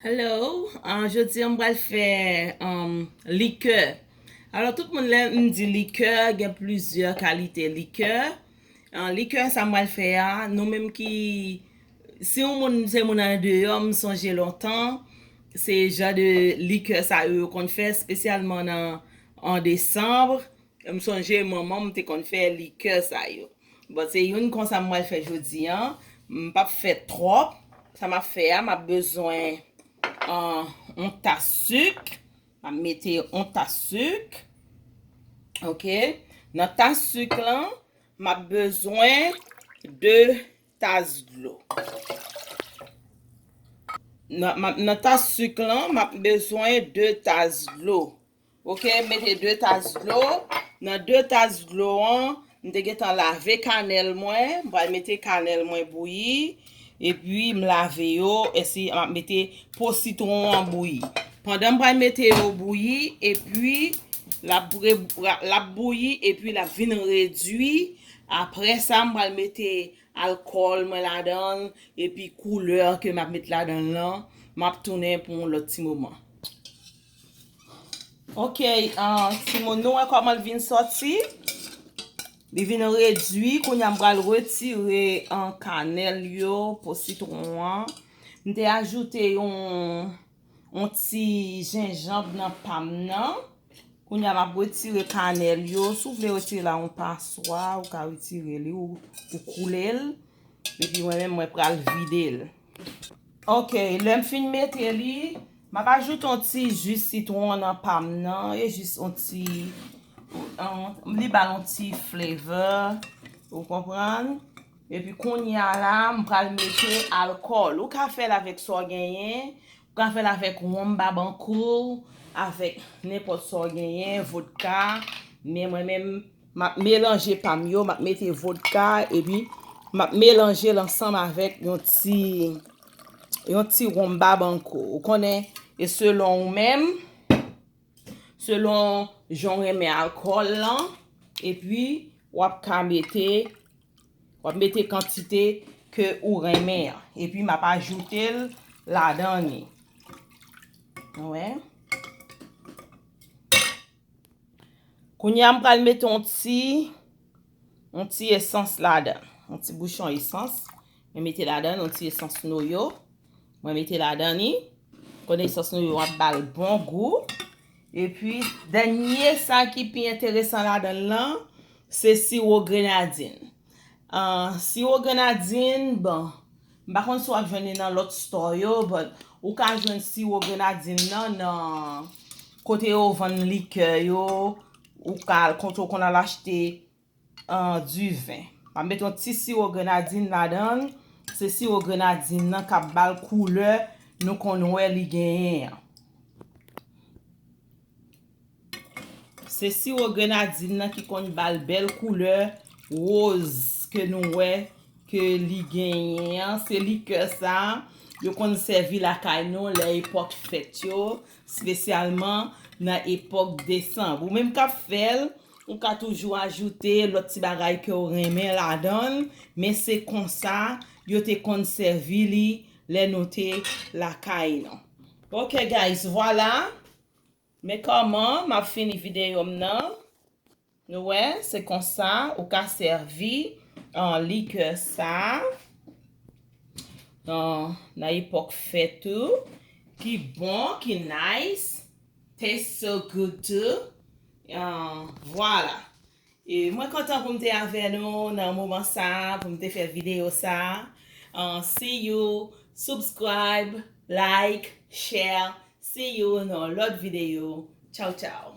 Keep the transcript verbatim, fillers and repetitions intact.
Hello, uh, jodi a m pral fè um, likè. Alò, tout moun lè m di likè, gen plizyè kalite likè. Uh, likè sa m pral fè a, nou menm ki, si yon moun se moun andeyò, m sonje lontan, se jan de likè sa yo yo konn fè, espesyalman nan an desanm. M sonje manman m te konn fè likè sa yo. Bon, se youn konsa m pral fè jodi a. M p ap fè twòp. Sa m ap fè a, m ap bezwen uh, yon tas sik. M ap mete yon tas sik. Ok. Nan tas sik lan, m ap bezwen de tas dlo. Nan, m ap- nan tas sik lan, m ap bezwen de tas dlo. Ok, mete de tas dlo. Nan de tas dlo an, m te gentan lave kanèl mwen. M pral mete kanèl mwen bouyi. Epi m lave yo. Esi m ap mete po sitwon an bouyi. Pandan m pral mete yo bouyi, epi l ap re- l ap bouyi, epi l ap vin redwi. Apre sa, m pral mete alkòl mwen ladan l, epi koulè ke m ap met ladan l lan, m ap tounen pou yon lòt ti moman. Ok, uh, timoun, nou wè kòman l vin sòti? Li vin redwi. Kounye a m pral retire uh, kanèl yo, po sitwon an. M te ajoute yon, yon ti jenjanm nan pa m nan. Kounye a m ap retire kanèl yo. Si w vle retire l a yon paswa, ou ka retire li, ou, ou koule l. Epi mwen menm, mwen pral vide l. Ok, lè m fin mete li, m ap ajoute yon ti ji sitwon nan pa m nan. E jis yon ti, yon- li ba l yon ti flavor. Ou konprann? Epi kounye a la, m pral mete alkòl. Ou ka fè l avèk sa w genyen. Ou ka fè l avèk wonm babankou, avèk nenpòt sa w genyen, vodka. Men mwen menm, m ap melanje pa m yo, m ap mete vodka, epi m ap melanje l ansanm avèk yon ti, yon ti wonm babankou. Ou konnen, e selon ou menm, selon jan w renmen alkòl lan, epi w ap ka mete, w ap mete kantite ke ou renmen an. Epi m ap ajoute l ladan li. Ou wè? Kounye a m pral mete yon ti, yon ti esans ladan. Yon ti bouchon esans. Mwen mete ladan yon ti esans noyo. Mwen mete ladan li. Konesans nou yo ap ba l bon gou. Epi, dènye sa ki pi enteresan ladan l lan, se siwo grenadin. Ah, siwo grenadin, bon, m pa konn si w ap jwenn li nan lòt store yo, but ou ka jwenn siwo grenadin nan, nan kote yo vann likè yo, ou ka al kote w konn al achte an diven. M ap met yon ti siwo grenadin ladan l. Se siwo grenadin nan k ap ba l koulè nou konn wè li genyen an. Se siwo grenadin nan ki konn ba l bèl koulè woz ke nou wè ke li genyen an. Se likè sa yo konn sèvi lakay nou lè epòk fèt yo, espesyalman nan epòk desanm. Ou menm k ap fè l, ou ka toujou ajoute lòt ti bagay ke w renmen ladan l, men se konsa yo te konn sèvi li lè nou te lakay nou. Ok, guys, vwala. Men kòman m ap fini videyo m nan. Nou wè, se konsa ou ka sèvi an likè sa. Nan, nan epòk fèt ou, ki bon, ki nice, taste so good too. Ah, vwala. E mwen kontan pou m te avè nou nan moman sa, pou m te fè videyo sa. Ah, see you, subscribe, like, share. See you nan lòt videyo. Tchao, tchao.